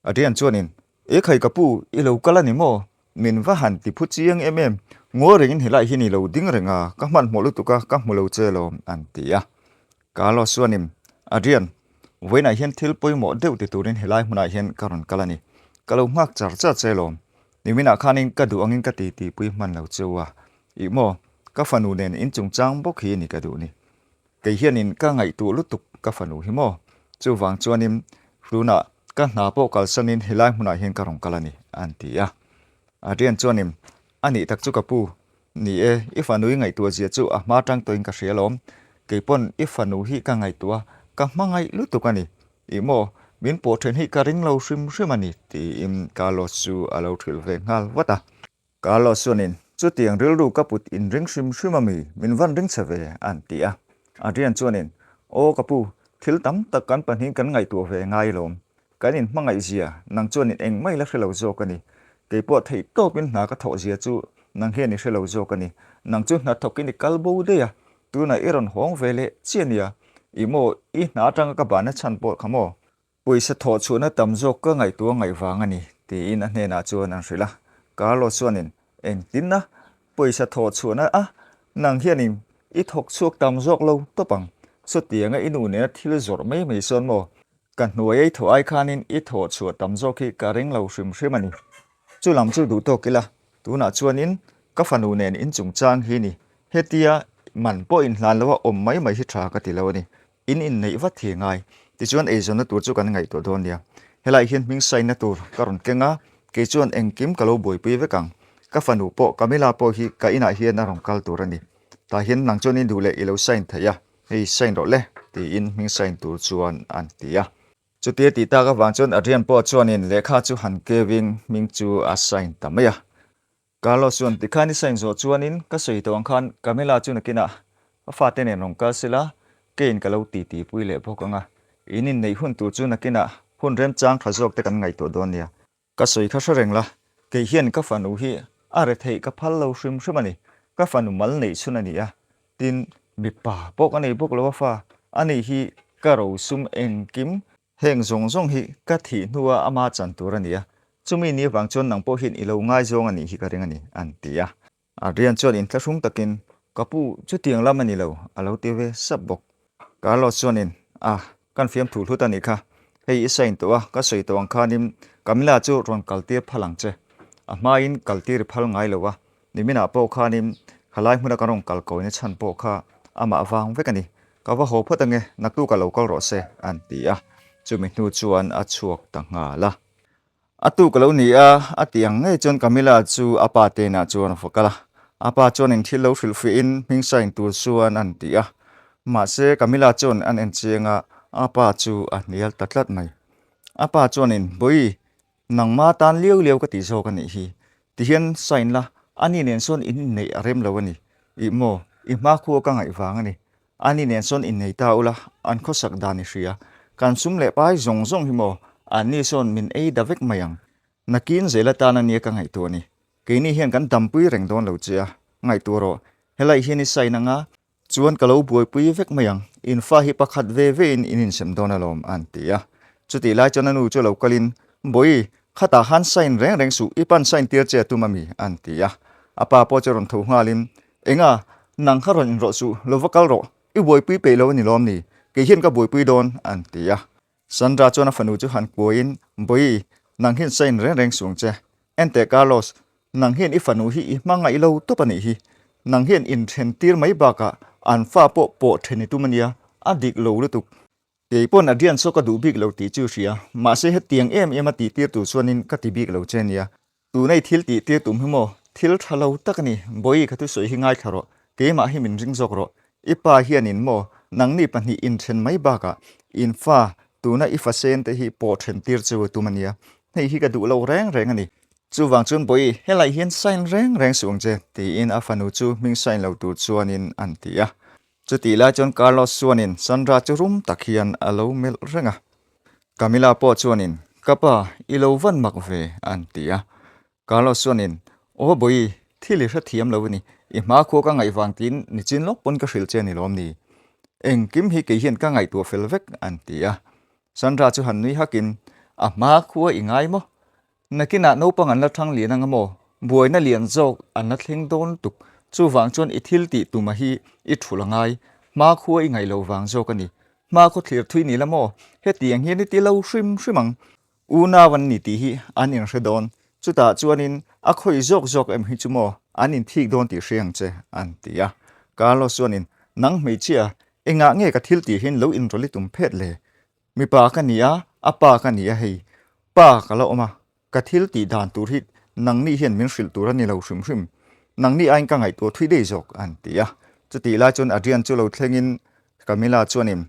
Adrian chuanin, E khai ka pu, i lo kal a ni maw? Min va han ti phu chiang em em. Ngawi rengin helai hi ni lo ding reng a, ka hmanhmawh lutuk a, ka hmu lo che lawm, an ti a. Carlos chuanin, Adrian, vawiinah hian thil pawimawh deuh ti turin helai hmunah hian ka rawn kal a ni. Ka lo nghak char char che lawm. Niminah khanin ka duh angin ka ti tihpui hman lo che u a. Ih maw, ka fanu nen in chungchang bawk hi ni ka duh ni. Kei hianin ka ngaihtuah lutuk ka fanu hi maw? Chuvang chuanin tunah ka hna pawh kalsanin helai hmunah hian ka rawn kal a ni, an ti a. Adrian chuanin, A nih tak chu ka pu, ni e, i fanu i ngaihtuah zia chu a hma tang tawhin ka hria alawm. Kei pawn i fanu hi ka ngaihtuah a, ka hmangaih lutuk a ni. Ih maw, min pawh then hi ka ring lo hrim hrim a ni, tiin Carlos chu a lo hrilh ve nghal vat a. Carlos chuanin, Chutiang rilru ka put in ring hrim hrim a mi, min van ring che ve, an ti a. Adrian chuanin, Aw ka pu, thil tam tak kan pahnihin kan ngaihtuah ve ngai lawm. Kan in hmangaih zia, nang chuanin engmah i la hre lo zawk a ni. Kei pawh theih tawpin hna ka thawh zia chu nang hian i hre lo zawk a ni. Nang chu hna thawkin i kal bo daih a, tunah i rawn hawng ve leh chiah nia. Ih maw, i hna atanga ka bahna chhan pawh kha maw? Pawisa thawh chhuahna tam zawk ka ngaihtuah ngaih vang a ni, tiin a hnenah chuan an hrilh a. Carlos chuanin, Engtinna? Pawisa thawh chhuahna a? Nang hianin i thawk chhuak tam zawk lo tawp ang. Chutianga i nu nena thil zawrh mai mai sawn maw? Ka hnuai ei thawh ai khanin i thawh chhuah tam zawk hi ka ring lo hrim hrim a ni. Chu lam chu duh tawk ila, tunah chuanin ka fanu nen in chungchang hi ni. Hetia man pawh inhlan loa awm mai mai hi tha ka ti lo a ni. In inneih vat hi ngai. Tichuan eizawnna tur chu kan ngaihtuah dawn nia. Helai hian hming saina tur ka rawn keng a, kei chuan engkim ka lo buaipui vek ang. Ka fanu pawh Camilla pawh hi ka inah hian a rawn kal tur a ni. Tah hian nang chuan i duh leh i lo sign thei a, hei sign rawh le, tiin hming sign tur chuan an ti a. Chutia tih tak avang chuan Adrian pawh chuanin lehkha chu han kevin hming chu a sign ta mai a. Carlos chuan tikhan i sign zawh chuanin ka sawi tawh ang khan Camilla chu nakinah a fate nen rawn kal sela keiin ka lo titi pui leh bawk ang a, in inneih hun tur chu nakinah hun remchang tha zawk te kan ngaihtuah dawn nia. Ka sawi kha hre reng la, kei hian ka fanu hi a retheih ka phal lo hrim hrim a ni, ka fanu mal neih chhun a ni a, tin mipa pawh ka nei bawk lo a fa, ani hi ka rosum engkim Heng zawng zawng hi ka thih hnua ama chan tur a ni a, chumi ni avang chuan nang pawh hian i lo ngaizawng a nih hi ka ring a ni, an ti a. Adrian chuan inthlahrung takin, Ka pu, chutiang lam a ni lo, a lo ti ve sap bawk. Carlos chuanin, Ah, kan fiamthu hlut a nih kha. Hei i sign tawh a, ka sawi tawh ang khanin Camilla chu rawn kaltir phal ang che. A hmain kaltir i phal ngai lo a, Niminah pawh khanin khalai hmuna kan rawn kal kawina chhan pawh kha amah vang vek a ni. Ka va haw phawt ange, naktuk a lo kal rawh se, an ti a. Chumi hnu chuan a chhuak ta nghal a. A tuk a lo ni a, a ti ang ngei chuan Camilla chu a pa tenah chuan a va kal a. A pa chuanin thil lo hrilhfiahin hming sign tur chuan an ti a. Mahse Camilla chuan an en chiang a, a pa chu a hnial ta tlat mai. A pa chuanin, Bawi, Nangma tan liau liau ka tih zawk a nih hi. Tihian sign la, ani nen sawn in inneih a rem lo a ni. Ih maw, i hmakhua ka ngaih vang a ni. Ani nen sawn innei ta ula, an khawsak dan i hria. Kan sum leh pai zawng zawng hi maw, anni sawn min ei da vek mai ang. Nakin zel atan a nia ka ngaihtuah ni. Keini hian kan dampui reng dawn lo che a, ngaihtuah rawh. Helai hian i sign anga, Chuan ka lo buaipui vek mai ang, in fa hi pakhat ve ve in in insem dawn alawm, an ti a. Chutih lai chuan a nu chu lo kalin, Bawi, khatah khan sign reng reng suh, i pan sign tir che a tum ami? an ti a. A pa pawh chu rawn tho nghalin, Enga, nang kha rawn inrawh suh, lo va kal rawh, i buaipui peih lo a ni lawm ni? Kei hian ka buaipui dawn, an ti a. Sandra chuan a fanu chu han kuaiin, Bawi, nang hian sign reng reng suh ang che. Enteh Carlos, nang hian i fanu hi i hmangaih lo tawp a nih hi. Nang hian inthen tir mai bakah an fa pawh pawh then i tum a nia, a dik lo lutuk. Kei pawn Adrian saw ka duh bik lo tih chu hria, mahse hetiang em em a tih tir tur chuanin ka ti bik lo che nia. Tunei thil tih tir tum hi maw? Thil tha lo tak a ni, Bawi ka thusawi hi ngaithla rawh, keimah hi min ring zawk rawh. I pa hianin maw nangni pahnih inthen mai bakah in fa tuna i fa sen te hi pawh then tir chu a tum a nia, hei hi ka duh lo reng reng a ni. Chuvang chuan Bawi, helai hian sign reng reng suh ang che, tiin a fanu chu hming sign lo tur chuanin an ti a. Chutih lai chuan Carlos chuanin Sandra chu rum tak hian a lo melh reng a. Camilla pawh chuanin, Ka pa, i lo van mak ve, an ti a. Carlos chuanin, Aw Bawi, thil i hrethiam lo a ni. I hma khua ka ngaih vang tiin nichin lawk pawn ka hrilh che a ni lawm ni? Engkim hi kei hian ka ngaihtuah fel vek, an ti a. Sandra chu han nui hakin, A hma khua i ngai maw? Nakinah naupang an la thang lian anga maw? Buaina lian zawk an la thleng dawn lutuk. Chuvang chuan i thil tih tuma hi i thulh a ngai. Hma khua i ngaih loh vang zawk a ni. Hma khaw thlir thui ni la maw? Hetiang hian i ti lo hrim hrim ang. Unau an ni tih hi an inhre dawn. Chutah chuanin a khawi zawk zawk em hi chu maw an inthik dawn tih hre ang che, an ti a. Carlos chuanin, Nang hmeichhia, engah nge ka thil tih hian lo inrawlh i tum phet le? Mipa ka ni a, a pa ka ni a hei. Pa ka la awm a, ka thil tih dan tur hi nangni hian min hrilh tur a ni lo hrim hrim. Nangni aiin ka ngaihtuah thui daih zawk, an ti a. Chutih lai chuan Adrian chu lo thlengin Camilla chuanin,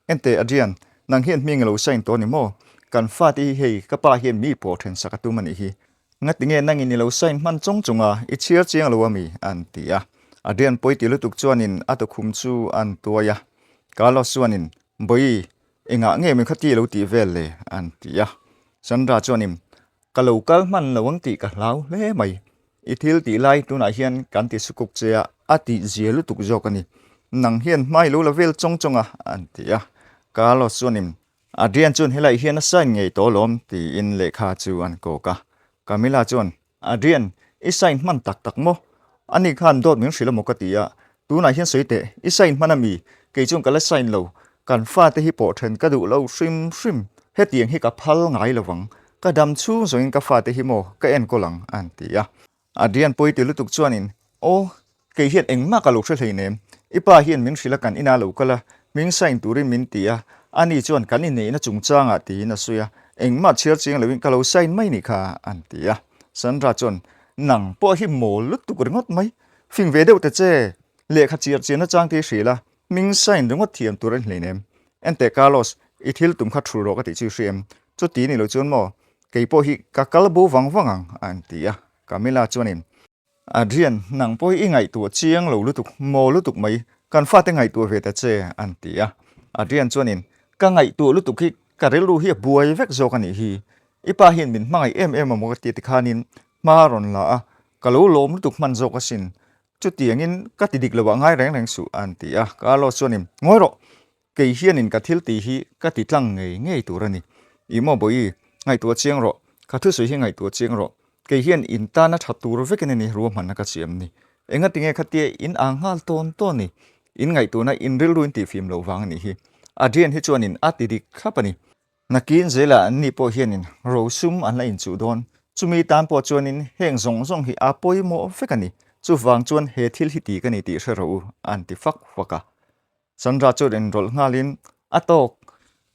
Enteh Adrian, nang hian hming i lo sign tawh a ni maw? Kan fate hi hei ka pa hian mi pawh then sak a tum a nih hi. Ngatinge nangin i lo sign hman chawng chung a, i chhiar chiang lo a mi? an ti a. Adrian pawi ti lutuk chuanin a tukhum chu an tuai a. Carlos chuanin, Bawi, engah nge min khati lo tih vel le? an ti a. Sandra chuanin, Ka lo kal hman lo ang tih ka hlau hle mai. I thil tih lai tunah hian kan ti sukuk che a, a tih zia lutuk zawk a ni. Nang hian hma i lo la vel chawng chawng a, an ti a. Carlos chuanin, Adrian chuan helaiah hian a sign ngei tawh alawm, tiin lehkha chu an kawk a. Camilla chuan, Adrian, i sign hman tak tak maw? Ani khan dawt min hrilh amaw ka ti a, tunah hian sawi teh, i sign hman ami? Kei chuan ka la sign lo, kan fate hi pawh then ka duh lo hrim hrim, hetiang hi ka phal ngai lo vang, ka dam chhung zawngin ka fate hi maw ka enkawl ang, an ti a. Adrian pawi ti lutuk chuanin, Aw, Kei hian engmah ka lo hre hleinem. I pa hian min hrilh a kan inah lo kal a, hming sign turin min ti a, ani chuan kan inneihna chungchangah tiin a sawi a, engmah chhiar chiang loin ka lo sign mai nih kha an ti a. Sandra chuan, Nang pawh hi mawl lutuk ringawt mai, fing ve deuh ta che, lehkha chiar chian nachang te hi hrilh a, hming sign ringawt thiam tur a ni hleinem. Enteh Carlos, i thil tum kha thul rawh ka tih chu i hria em? Chuti ni lo chuan maw, kei pawh hi ka kal bo vang vang ang an ti a. Camilla chuanin, Adrian, nang pawh hi i ngaihtuah chiang lo lutuk, maw lutuk mai, kan fate ngaihtuah ve ta che, an ti a. Adrian chuanin, Ka ngaihtuah lutuk hi ka rilru hi a buai vek zawk a nih hi. I pa hian min hmangaih em em a maw ka ti tikhanin hma a rawn la a, ka lo lawm lutuk hman zawk asin. Chutiangin ka ti dik lo ah ngai reng reng suh, an ti a. Carlos chuanin, Ngawi rawh, Kei hianin ka thil tih hi ka ti tlang ngei ngei tur a ni. I maw Bawi, ngaihtuah chiang rawh. Ka thusawi hi ngaihtuah chiang rawh. Kei hian in tana tha tur vekin a ni ruahmanna ka siam ni. Engatinge khatia in ang nghal tawn tawn ni? In ngaihtuahna in rilru in tihfim loh vang a nih hi. Adrian hi chuanin a ti dik thlap a ni. Nakin zelah an ni pawh hianin rosum an la inchuh dawn. Chumi tan pawh chuanin heng zawng zawng hi a pawimawh vek a ni. Chuvang chuan he thil hi ti ka ni tih hre rawh u, an ti fak fak a. Sandra chuan inrawlh nghalin, A tawk,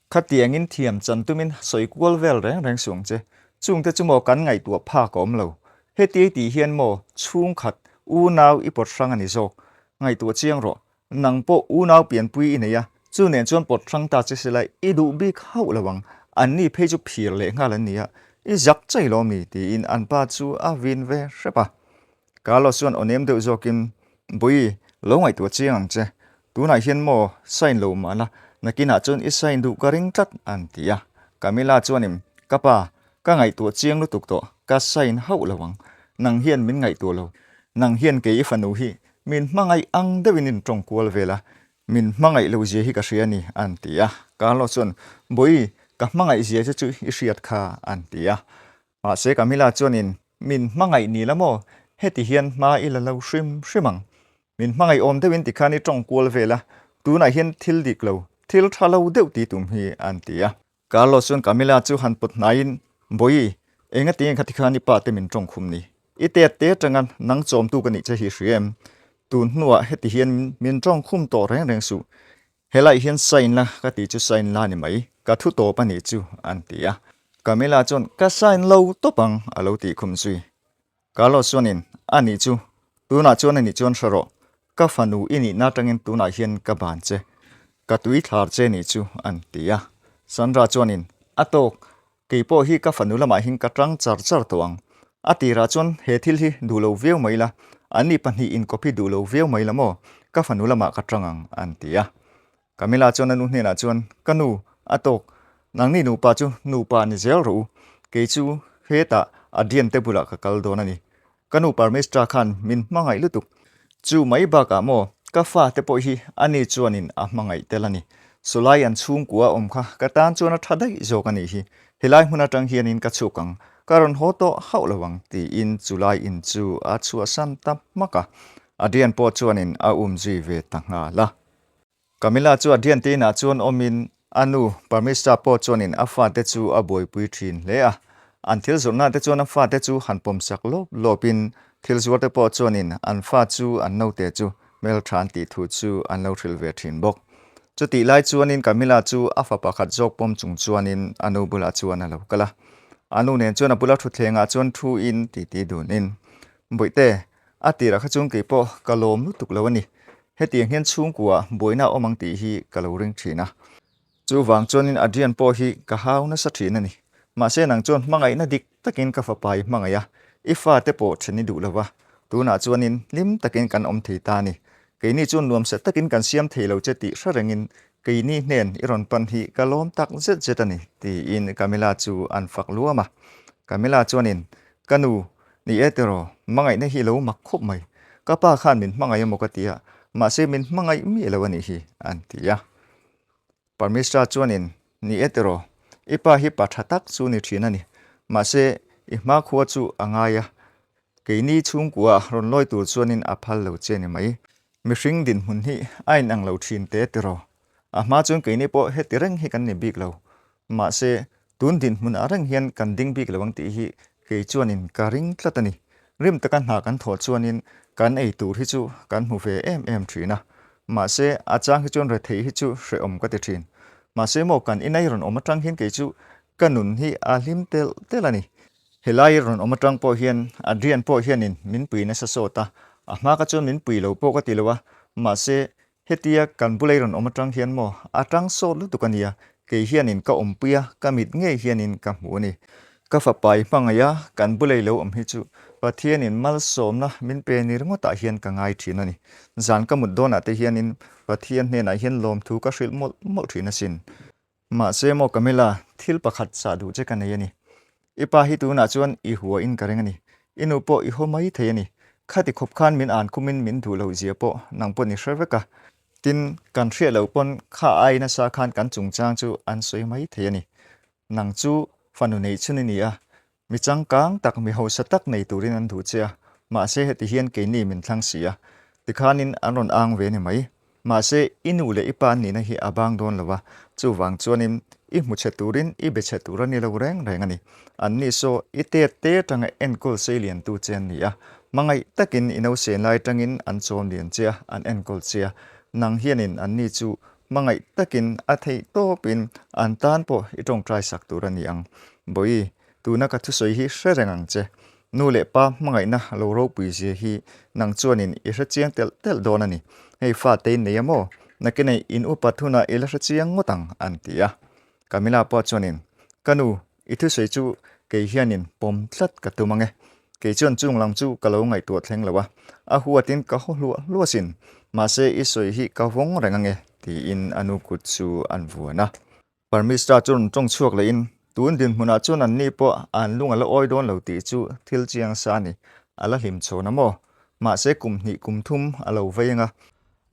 khatiangin thiam chan tumin sawi kual vel reng reng suh ang che. Chungte chu maw kan ngaihtuah phak a awm lo. Hetiai tih hian maw chhungkhat unau i pawt hrang a ni zawk. Ngaihtuah chiang rawh. Nang pawh unau pianpui i nei a, chu nen chuan pawt hrang ta che sela i duh bik hauh lo ang. Anni phei chu phir leh nghal an ni a, i zak chai lawm ni? tiin an pa chu a vin ve hrep a. Carlos chuan aw nem deuh zawkin, Bawi, lo ngaihtuah chiang ang che. Tunah hian maw sign lo mah la, nakinah chuan i sign duh ka ring tlat, an ti a. Camilla chuanin, Ka pa, ka ngaihtuah chiang lutuk tawh, ka sign hauh lo ang. Nang hian min ngaihtuah lo. Nang hian kei i fanu hi min hmangaih ang deuhin in tawng kual vel a, min hmangaih lo zia hi ka hria a ni, an ti a. Carlos chuan, Bawi, ka hmangaih zia che chu i hriat kha, an ti a. Mahse Camilla chuanin min hmangaih ni la maw? Heti hian hma i la lo hrim hrim ang. Min hmangaih awm deuhin tikhan i tawng kual vel a, tunah hian thil dik lo, thil tha lo deuh ti tum hi an ti a. Carlos chuan Camilla chu han pawt hnaiin, Bawi, engatinge kha tikhan i pa te min tawng khum ni? I tet te atanga nang chawmtu ka nih che hi hria em? Tun hnuah heti hian min tawng khum tawh reng reng suh. Helai hian sign la ka tih chu sign la ni mai, ka thu tawp a nih chu, an ti a. Camilla chuan ka sign lo tawp ang a lo tih khum zui. Carlos chuanin a nih chu, tunah chuan a nih chuan hre rawh, ka fanu i nihna atangin tunah hian ka ban che, ka tui thlar che nih chu, an ti a. Sandra chuanin a tawk, Kei pawh hi ka fanu lamah hian ka tang char char tawh ang. A tirah chuan he thil hi duh lo viau mai la, anni pahnih inkawp hi duh lo viau mai la maw, ka fanu lamah ka tang ang, an ti a. Camilla chuan a nu hnenah chuan, Ka nu, a tawk. Nangni nupa chu nupa ni zel rawh u, kei chu hetah Adrian te bulah ka kal dawn a ni. Ka nu Parmestra khan min hmangaih lutuk. Chu mai bakah maw, ka fa te pawh hi ani chuanin a hmangaih tel a ni. Sawlai an chhungkua awm kha ka tan chuan a tha daih zawk a nih hi. Helai hmun atang hianin ka chhuk ang, ka rawn haw tawh hauh lo ang tiin chulai in chu a chhuahsan ta hmak a. Adrian pawh chuanin a um zui ve ta nghal a. Camilla chu Adrian te inah chuan awmin a nu Parmista pawh chuanin a fate chu a buaipui thin hle a. An thil zawrhna te chuan a fate chu han pawmsak lawp lawpin thil zuar te pawh chuanin an fa chu an naute chu hmeltha an tih thu chu an lo hrilh ve thin bawk. Chutih lai chuanin Camilla chu a fa pakhat zawk pawm chung chuanin a nu bulah chuan a lo kal a. A nu nen chuan a bula thutthlengah chuan thuin titi dunin, Bawihte, a tirah kha chuan keipawh ka lawm lutuk lo a ni. Hetiang hian chhungkua buaina a awm ang tih hi ka lo ring thin a. Chuvang chuanin Adrian pawh hi ka hau nasa thin a ni. Mahse nang chuan hmangaihna dik takin ka fapa i hmangaih a, i fate pawh then i duh lo va. Tunah chuanin hlim takin kan awm thei ta a ni. Keini chuan nuamsa takin kan siam thei lo che tih hre rengin keini hnen i rawn pan hi ka lawm tak zet zet a ni, tiin Camilla chu an fak luam a. Camilla chuanin, Ka nu, Ni e tiraw, hmangaihna hi lo mak khawp mai. Ka pa khan min hmangaih emaw ka ti a, mahse min hmangaih miah lo a nih hi, an ti a. Parmestra chuanin, Ni e tiraw, i pa hi pa tha tak chu ni thin a ni. Mahse, i hmakhua chu a ngai a, keini chhungkua rawn lawi tur chuanin a phal lo che ni mai. Mihring dinhmun hi a inang lo thin te tiraw? A hma chuan keini pawh heti reng hi kan ni bik lo. Mahse, tun dinhmunah reng hian kan ding bik lo ang tih hi kei chuanin ka ring tlat a ni. Rim taka hna kan thawh chuanin kan ei tur hi chu kan hmu ve em em thin a. Mahse, a chang hi chuan rethei hi chu hrehawm ka ti thin. Mahse maw kan inai rawn awm atang hian kei chu ka nun hi a hlim telh telh a ni. Helai rawn awm atang pawh hian Adrian pawh hianin min pui nasa sawt a, a hma ka chuan min pui lo pawh ka ti lo a, mahse Hetia kan bulei rawn awm atang hian maw a tang sawt lutuk a nia, kei hianin ka awmpui a, ka mit ngei hianin ka hmu a ni. Ka fapa i hmangaih a, kan bulei lo awm hi chu Pathianin malsawmna min pe ni ringawtah hian ka ngai thin a ni. Zan ka mut dawnah te hianin Pathian hnenah hian lawmthu ka hrilh mawlh mawlh thin asin. Mahse maw Camilla, thil pakhat sah duh che ka nei a ni. I pa hi tunah chuan i hua in ka ring a ni. I nu pawh i haw mai thei a ni. Khati khawp khan min an khumin min duh loh zia pawh nang pawn i hre vek a. Tin, kan hriat loh pawn kha ai nasa khan kan chungchang chu an sawi mai thei a ni. Nang chu fanu neih chhun i ni a, Mi changkang tak, mi hausa tak nei turin an duh che a, mahse heti hian keini min thlang si a, tikhanin an rawn ang ve ni mai. Mahse i nu leh i pa an nihna hi a bang dawn lo a, chuvang chuanin i hmu chhe turin i be chhe tur a ni lo reng reng a ni. Anni saw i tet te atanga enkawl sei liantu che an ni a, hmangaih takin i nausen lai atangin an chawm lian che a, an enkawl che a, nang hianin anni chu hmangaih takin a theih tawpin an tan pawh i tawngtai sak tur a ni ang. Bawi, tuna ka thusawi hi hre reng ang che. Nu leh pa hmangaihna lo ropui zia hi nang chuanin i hre chiang telh telh dawn a ni. Hei fate in nei a maw? Nakinei in upat hunah i la hre chiang ngawt ang, an ti a. Camilla pawh chuanin, Ka nu, i thusawi chu kei hianin pawm tlat ka tum ang e. Kei chuan chung lam chu ka lo ngaihtuah thleng lo a, a huatin ka haw hluah hluah sin. Mahse i sawi hi ka vawng reng ang e, tiin a nu kut chu an vuan a. Parmista chu rawn tawng chhuak lehin, Tun dinhmunah chuan anni pawh an lung a la awi dawn lo tih chu thil chiang sa a ni. A la hlim chhawn a maw? Mahse kum hnih kum thum a lo vei ang a.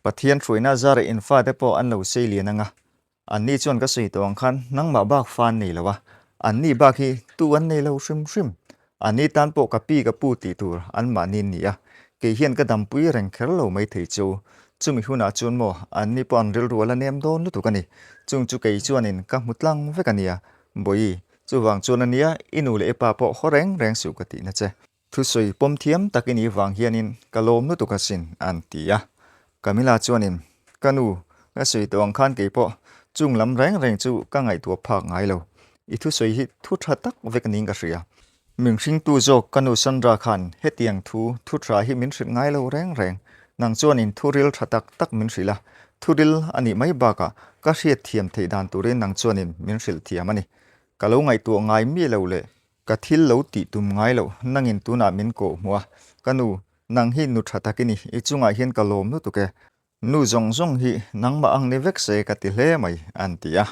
Pathian hruaina zara in fate pawh an lo sei lian ang a. Anni chuan ka sawi tawh ang khan nangmah bak fa an nei lo a, anni bak hi tu an nei lo hrim hrim. Anni tan pawh ka pi ka pu tih tur anmahni an ni a, kei hian ka dampui reng kher lo mai thei chu. Chumi hunah chuan maw anni pawh an rilru a la nem dawn lutuk a ni. Chung chu kei chuanin ka hmu tlang vek a nia. Bawi, chuvang chuan a nia i nu leh i pa pawh haw reng reng suh ka tihna che. Thusawi pawm thiam tak i nih vang hianin ka lawm lutuk asin, an ti a. Camilla chuanin, Ka nu, ka sawi tawh ang khan kei pawh chung lam reng reng chu ka ngaihtuah phak ngai lo. I thusawi hi thu tha tak vek niin ka hria. Min hringtu zawk ka nu Sandra khan hetiang thu thu tha hi min hrilh ngai lo reng reng. Nang chuanin thu ril tha tak tak min hrilh a, thu ril a nih mai bakah ka hriat thiam theih dan turin nang chuanin min hrilh thiam a ni. Ka lo ngaihtuah ngai mi lo le. Ka thil lo tih tum ngai loh, nangin tunah min kawh hmuh a, ka nu, nang hi nu tha tak i ni, i chungah hian ka lawm lutuk e. Nu zawng zawng hi nangmah ang ni vek se ka ti hle mai, an ti a.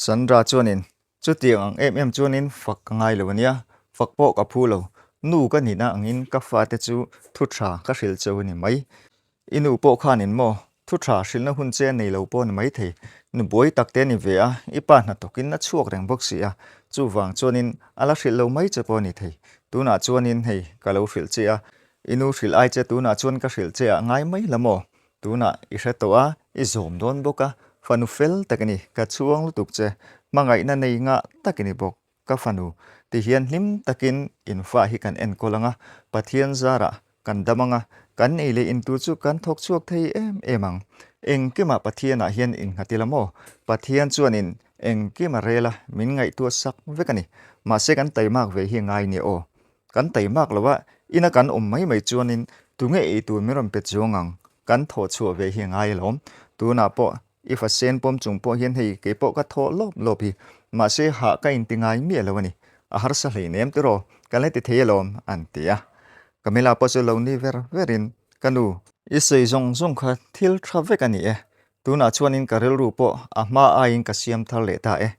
Sandra chuanin. Chutiang ang em em chuanin fak ka ngai lo ania, fak pawh ka phu lo. Nu ka nihna angin ka fate chu thu tha ka hrilh cheu a ni mai. I nu pawh khanin maw thu tha hrilhna hun che a nei lo pawh a ni maithei. Nu buai tak te a ni ve a, i pa hnathawkin a chhuak reng bawk si a, chuvang chuanin a la hrilh lo mai che pawh a ni thei. Tunah chuanin hei ka lo hrilh che a, i nu hrilh ai che tunah chuan ka hrilh che ah ngai mai la maw? Tunah i hre tawh a, i zawm dawn bawk a, fanu fel tak i ni, ka chhuang lutuk che, hmangaihna nei ngah tak i ni bawk, ka fanu, ti hian hlim takin infa hi kan enkawl ang a, Pathian zarah kan dam ang a, kan ei leh intur chu kan thawk chhuak thei em em ang. Engkimah Pathianah hian innghat ila maw? Pathian chuanin engkim a rel a, min ngaihtuah sak vek a ni. Mahse kan taimak ve hi ngai nia aw. Kan taimak lo a, ina kan awm mai mai chuanin tunge ei tur min rawn pe chuang ang? Kan thawh chhuah ve hi a ngai alawm. Tunah pawh i fa sen pawm chung pawh hian hei kei pawh ka thawh lawp lawp hi. Mahse hah ka inti ngai miah lo a ni. A harsa hleinem tiraw? Kan la ti thei alawm, an ti a. Camilla pawh chu lo ni ver verin, Ka nu, i sawi zawng zawng kha thil tha vek a ni e. Tunah chuanin ka rilru pawh a hma aiin ka siam thar leh ta e.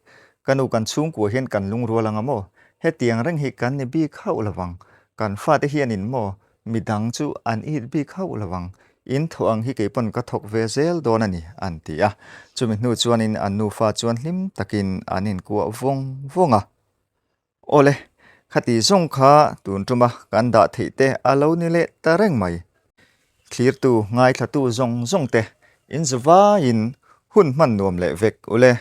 Ka nu kan chhungkua hian kan lungrual anga maw? Hetiang reng hi kan ni bik hauh lo vang. Kan fate hianin maw midang chu an it bik hauh lo vang. In thawh ang hi kei pawn ka thawk ve zel dawn a ni, an ti a. Chumi hnu chuanin an nufa chuan hlim takin an inkuah vawng vawng a. Awle, khati zawng kha tun tuma kan dah theih te a lo ni leh ta reng mai. Thlirtu, ngaithlatu zawng zawng te in zavaiin hun hman nuam leh vek ule.